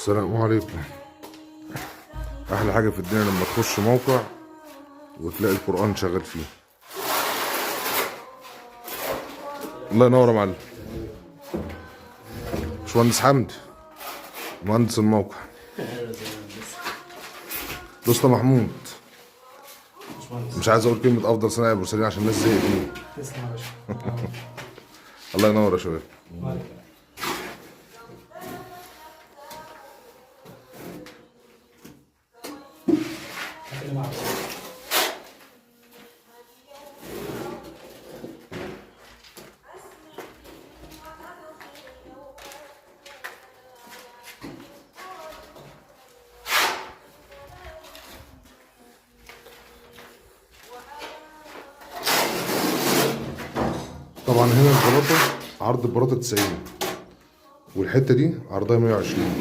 السلام عليكم. احلى حاجة في الدنيا لما تخش موقع وتلاقي القرآن شغال فيه. الله ينور يا معلم. باشمهندس حمدي مهندس الموقع. الأسطى محمود. مش عايز اقول كلمة افضل صنايعي بورسلين عشان الناس زهقت مني. تسلم يا باشا. الله ينور يا شباب. طبعا هنا البلاطة عرض البلاطة 90 والحتة دي عرضها 120.